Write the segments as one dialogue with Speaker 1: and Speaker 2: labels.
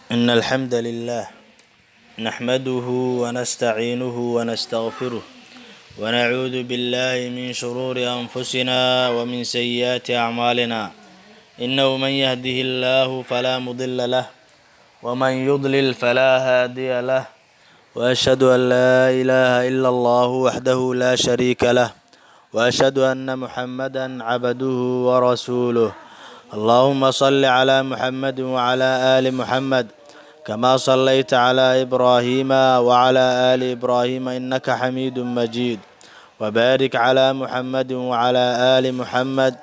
Speaker 1: إن الحمد لله نحمده ونستعينه ونستغفره ونعوذ بالله من شرور أنفسنا ومن سيئات أعمالنا، إنه من يهده الله فلا مضل له ومن يضلل فلا هادي له، وأشهد أن لا إله إلا الله وحده لا شريك له، وأشهد أن محمدا عبده ورسوله. اللهم صل على محمد وعلى آل محمد كما صليت على إبراهيم وعلى آل إبراهيم إنك حميد مجيد، وبارك على محمد وعلى آل محمد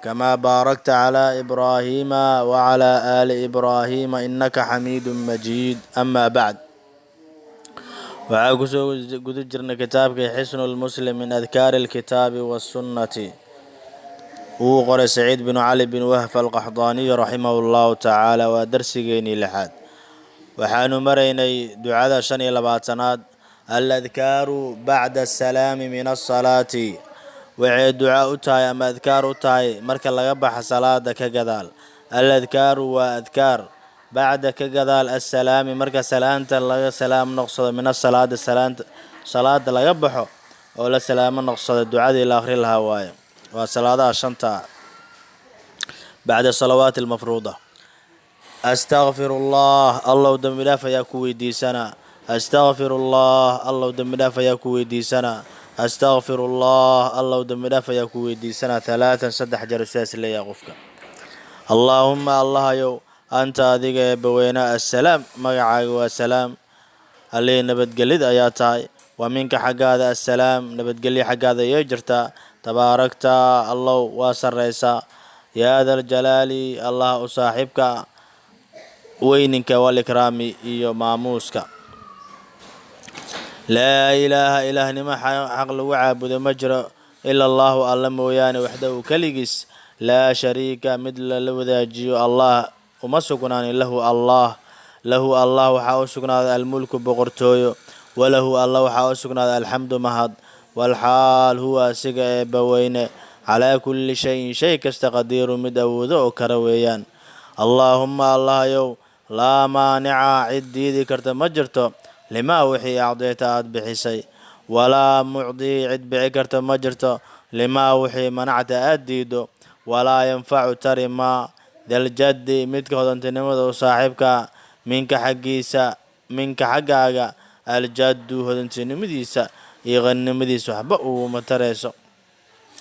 Speaker 1: كما باركت على إبراهيم وعلى آل إبراهيم إنك حميد مجيد. أما بعد، waxaa kusoo guda jirnay kitaabkii Xisnu Lmuslim min adkaari alkitaabi waasunnati, uu qoray Saciid bin Cali bin Wahf Alqaxdaaniy raximahu llahu tacaala. Waa darsigeenii lixaad. Waxaanu maraynay ducada 25aad, aladkaaru bacda asalaami min asalaati. Waxay duca u tahay ama adkaar u tahay marka laga baxa salaada ka gadaal. Aladkaaru waa adkaar, bacda ka gadaal, assalaami marka salaanta laga salaam noqsado, min asalaadi salaanta, salaada laga baxo oo la salaamo noqsado, ducadii la akhri lahaa waaye. Waa salaadaha shanta, bacda salawaati almafruuda. Astaqfir Allah, Allow dembi dhaaf ayaa ku weydiisanaa. Astaqfir Allah, Allow dembi dhaaf ayaa ku weydiisanaa. Astaqfir Allah, Allow dembi dhaaf ayaa ku weydiisanaa. Halaatan, 3 jeer sidaas leeyahay qofka. Allaahuma, Allahayow, anta adiga Eebbaweyne, assalaam, magacaaga waa salaam, Allihii nabadgelid ayaa tahay, wa minka xaggaada assalaam, nabadgelyo xaggaada ayay jirtaa. Tabaarakta, Allow waa sarreysaa, yaa daljalaali, Allah u saaxiibka weyninka, walikraami iyo maamuuska. Laa ilaaha, ilaahnimo xaq lagu caabudo ma jiro, ila Allahu, Alla mooyaane, waxdahu keligiis, laa shariika, mid lala wadaajiyo Allah uma sugnaanin, lahu Allah. Lahu, Allah waxaa u sugnaaday, almulku, boqortooyo, walahu, Allah waxaa u sugnaaday, alxamdu, mahad, walxaal huwa asiga Eebbaweyne calaa kulli shayin, shay kasta, qadiiru, mid awoodo oo kara weeyaan. Allaahumma, Allahayow, laa maanica, cid diidi karta ma jirto, limaa wixii acdayta, aada bixisay, walaa mucdii, cid bixi karta ma jirto, limaa wixii manacta, aada diido, walaa yanfacu, tari maa, daljaddi, midka hodantinimada u saaxiibka, minka xaggiisa, minka xaggaaga, aljaddu, hodantinimadiisa iyo qaninimadiisa waxba uguma tarayso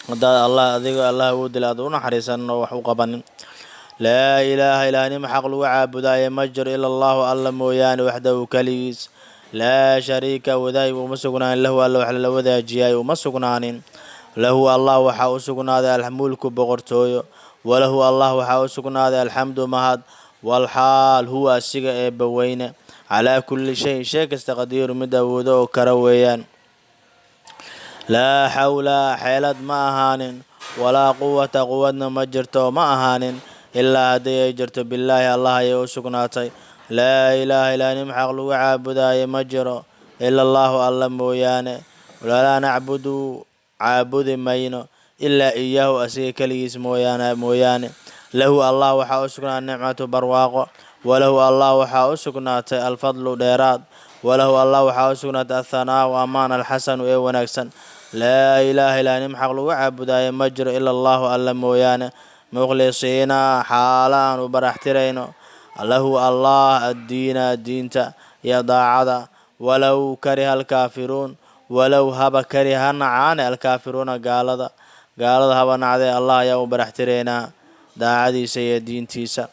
Speaker 1: haddaad Allah adiga Allah awoodile aad u naxariisanin oo wax u qabanin. Laa ilaaha, ilaahnimo xaq lagu caabudaaye ma jiro, ila Allahu, Alla mooyaane, waxdahu keligiis, laa shariika, wadaag uma sugnaanin, lahu, Alla wax lala wadaajiyay uma sugnaanin. Lahu, Allah waxaa u sugnaaday, almulku, boqortooyo, walahu, Allah waxaa u sugnaaday, alxamdu, mahad, walxaal huwa asiga Eebbaweyne calaa kulli shayin, shay kasta, qadiiru, mid awoodo oo kara weeyaan. Laa xawla, xeelad ma ahaanin, walaa quwata, quwadna ma jirto, ma ahaanin, ilaa haddii ay jirto, billaahi, Allah ayay u sugnaatay. Laa ilaaha, ilaahnimo xaq lagu caabudaaye ma jiro, ila Allahu, Alla mooyaane. Walaa nacbudu, caabudi mayno, ilaa iyaahu, asiga keligiis mooyaane. Lahu, Allah waxaa u sugnaaday, nicmatu, barwaaqo, walahu, Allah waxaa u sugnaatay, alfadlu, dheeraad, walahu, Allah waxaa u sugnaatay, athanaau, amaan, alxasanu, ee wanaagsan. Laa ilaaha, ilaahnimo xaq lagu caabudaayo ma jiro, ila Allahu, Alla mooyaane. Mukhlisiina, xaala aan u baraxtirayno, lahu, Allah, addiina, diinta iyo daacada, walow kariha alkaafiruun, walow haba kariha, nacaane, alkaafiruuna, gaalada, gaalada haba nacdee, Allah ayaa u baraxtiraynaa daacadiisa iyo diintiisa.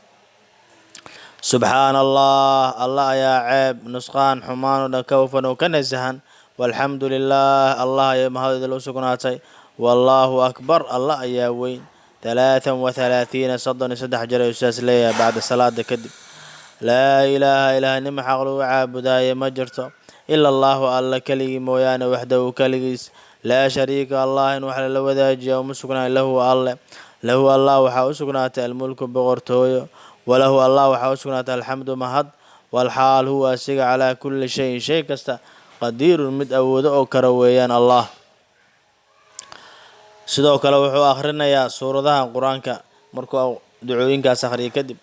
Speaker 1: Subxaana Allah, Allah ayaa ceeb, nusqaan, xumaan oo dhan ka hufan oo ka nasahan. Walxamdu lilah, Allah ayaa mahad idil u sugnaatay. Wallaahu akbar, Allah ayaa weyn. 33, 33 jeer ayuu sidaas leeyahay bacda salaada kadib. Laa ilaaha, ilaahnimo xaq lagu caabudaaye ma jirto, ila Allahu, Alla keligii mooyaane, waxdahu keligiis, laa shariika, Allah in wax lala wadaajiya uma sugnaan, lahu, Alle. Lahu, Allah waxaa u sugnaatay, almulku, boqortooyo, walahu, Allah waxaa u sugnaatay, alxamdu, mahad, walxaal huwa asiga calaa kulli shayin, shay kasta, qadiirun, mid awoodo oo kara weeyaan Allah. Sidoo kale wuxuu akhrinayaa suuradaha Qur-aanka markuu ducooyinkaas akhriya kadib.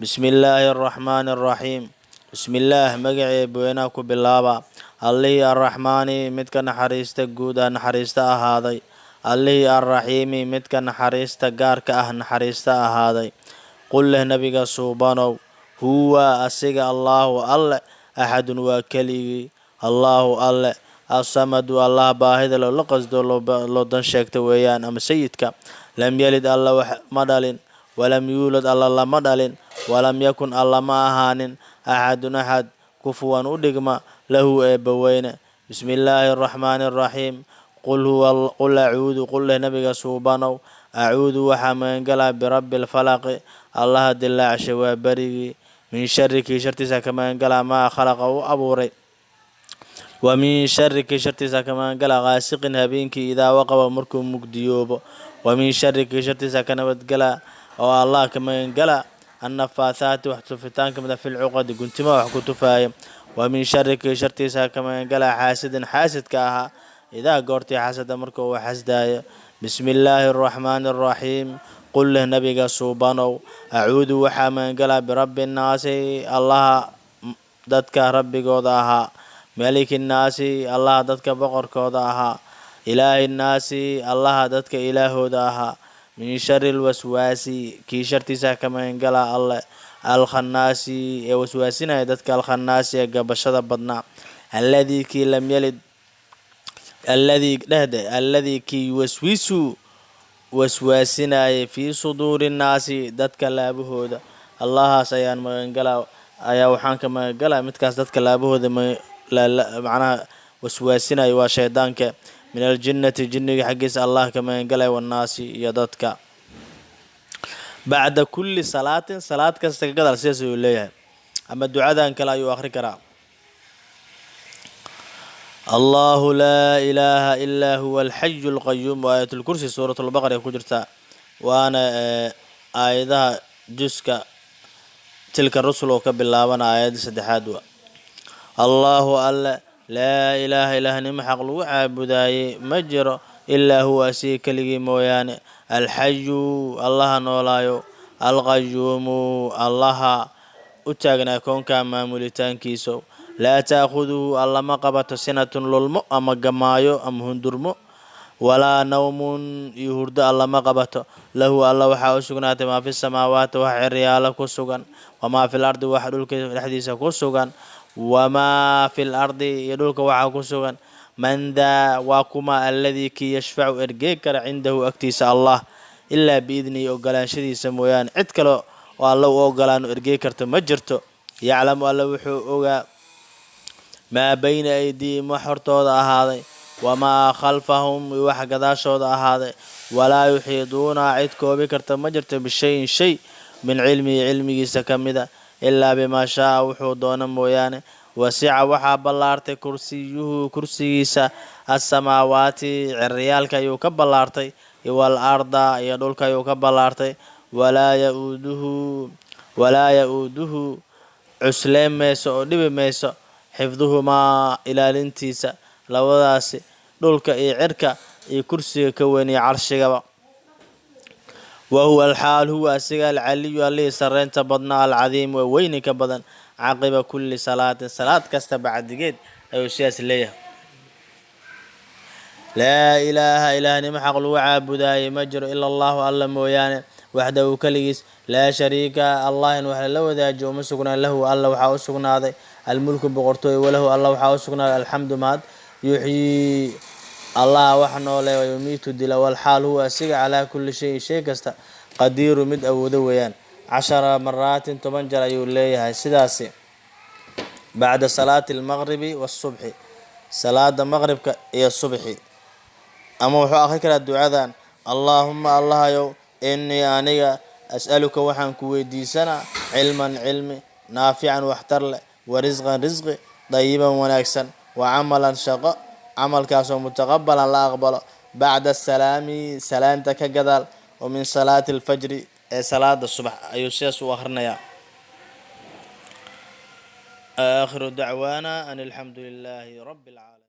Speaker 1: Bismi illaahi araxmaani araxiim. Bismillaah, magacee bweynaha ku bilaaba. Allihii Arraxmaani, midka naxariista guud ah naxariista ahaaday. Allihii Arraxiimi, midka naxariista gaarka ah naxariista ahaaday. Qul leh Nabiga suubanow, huwa asiga Allaahu Alle, axadun waa keligii, Allaahu Alle, Assamadu, Allah baahida loola qasdo, loo dan sheegta weeyaan, ama sayidka. Lam yalid, Alla wax ma dhalin, walam yuulad, Alla lama dhalin, walam yakun, Alla ma ahaanin, axadun axad, kufuwan u dhigma, lahu Eebba weyne. Bismi illaahi araxmaani araxiim. Qul huwa, qul acuudu, qul leh Nabiga suubanow, acuudu waxaa magangalaa, birabbi lfalaqi, Allaha dilaacshay waa berigii, min shari kii shartiisa ka magangalaa, maa khalaqa u abuuray, wa min shari kii shartiisa ka magangalaa, qaasiqin habeenkii, idaa waqaba markuu mugdiyoobo, wa min shari kii shartiisa ka nabadgalaa oo Allah ka magangalaa, annafaathaati wax tufitaanka mida, filcuqadi guntimaha wax ku tufaaya, wa min shari kii shartiisa ka magangalaa, xaasidin xaasidka ahaa, idaa goortii xasada marka uu xasdaayo. Bismi illaahi araxmaani araxiim. Qul leh Nabiga suubanow, acuudu waxaa magangalaa, birabbi nnaasi, Allaha dadka rabbigooda ahaa, maliki nnaasi, Allaha dadka boqorkooda ahaa, ilaahi nnaasi, Allaha dadka ilaahooda ahaa, min shari lwaswaasi kii shartiisa ka magangalaa Alle, alkhannaasi ee waswaasinaya dadka, alkhannaasi ee gabashada badnaa, alladii kii lam yalid, alladii dhehde, alladii kii yuwaswisu waswaasinayay, fii suduuri nnaasi dadka laabahooda. Allahaas ayaan magangalaa, ayaa waxaan ka magangalaa midkaas dadka laabahooda macnaha waswaasinaya, waa shaydaanka. Min aljinnati jinniga xaggiisa Allah ka magangalaya, wannaasi iyo dadka. Bacda kulli salaatin, salaad kasta ka gadaal sidaas ayuu leeyahay, ama ducadan kale ayuu akhri karaa. Allahu laa ilaaha ilaa huwa alxayu alqayuum, waa Aayatulkursi, Suurat Lbaqara ku jirta, waana aayadaha juska Tilka Rusul oo ka bilaabana aayadda saddexaad. Wa Allaahu Alle, laa ilaaha, ilaahnimo xaq lagu caabudaayey ma jiro, ilaa huwa asiga keligii mooyaane, alxayu Allaha noolaayo, alqayuumu Allaha u taagnaa koonka maamulitaankiisa. Laa taakhuduhu alla ma qabato, sinatun lulmo ama gamaayo ama hundurmo, walaa nawmun iyo hurdo alla ma qabato. Lahu alla waxaa u sugnaatay maa fi samaawaati wax ciryaalo ku sugan, wamaa fil ardi wax dhulka dhexdiisa ku sugan, wamaa fil ardi iyo dhulka waxaa ku sugan. Man daa waa kuma alladii kii yashfacu ergeeg kara, cindahu agtiisa Allah, ilaa biidnihi ogolaanshadiisa mooyaane, cid kale oo Alla u ogolaanu ergeeg karto ma jirto. Yaclamu alla wuxuu ogaa, maa bayna aydiihim wax hortooda ahaaday, wamaa khalfahum iyo wax gadaashooda ahaaday, walaa yuxiiduuna cid koobi karta ma jirto, bishayin shay, min cilmihi cilmigiisa ka mida, ilaa bimaa shaaa wuxuu doono mooyaane. Wasica waxaa ballaartay, kursiyuhu kursigiisa, assamaawaati ciryaalka ayuu ka ballaartay, wal arda iyo dhulka ayuu ka ballaartay. Walaa ya-uuduhu, walaa ya-uuduhu cusleen mayso oo dhibi mayso, xifduhumaa ilaalintiisa labadaasi dhulka iyo cirka iyo kursiga ka weyn iyo carshigaba. Wa huwa alxaal huwa asiga alcaliyu allihii sarreynta badnaa, alcadiim waa weyninka badan. Caqiba kulli salaatin, salaad kasta bacdigeed ayuu sidaas leeyahay. Laa ilaaha, ilaahnimo xaq lagu caabudaayey ma jiro, ila Allahu alla mooyaane, waxdahu keligiis, laa shariika allah in wax lala wadaajiyo uma sugnaan. Lahu alla waxaa u sugnaaday almulku boqortooy, walahu alla waxaa u sugnaaday alxamdu mahad. Yuxyii Allah wax noole, wayumiitu dila, walxaal huwa asiga calaa kulli shayin shay kasta qadiiru mid awoodo weeyaan. 10 maraatin, 10 jeer ayuu leeyahay sidaasi, bacda salaati almaqribi waasubxi, salaada maqribka iyo subxi. Ama wuxuu akhri karaa ducadan: Allaahuma Allahayow, innii aniga, as'aluka waxaan ku weydiisanaa, cilman cilmi, naafican waxtar leh, wa risqan risqi, dayiban wanaagsan, wa camalan shaqo, camalkaasoo mutaqabalan la aqbalo. Bacda asalaami salaanta ka gadaal, oo min salaati alfajri ee salaada subax ayuu sidaas u akhrinayaa. Aakhiru dacwaana an alxamdu lilaahi rabbi alcaalamiin.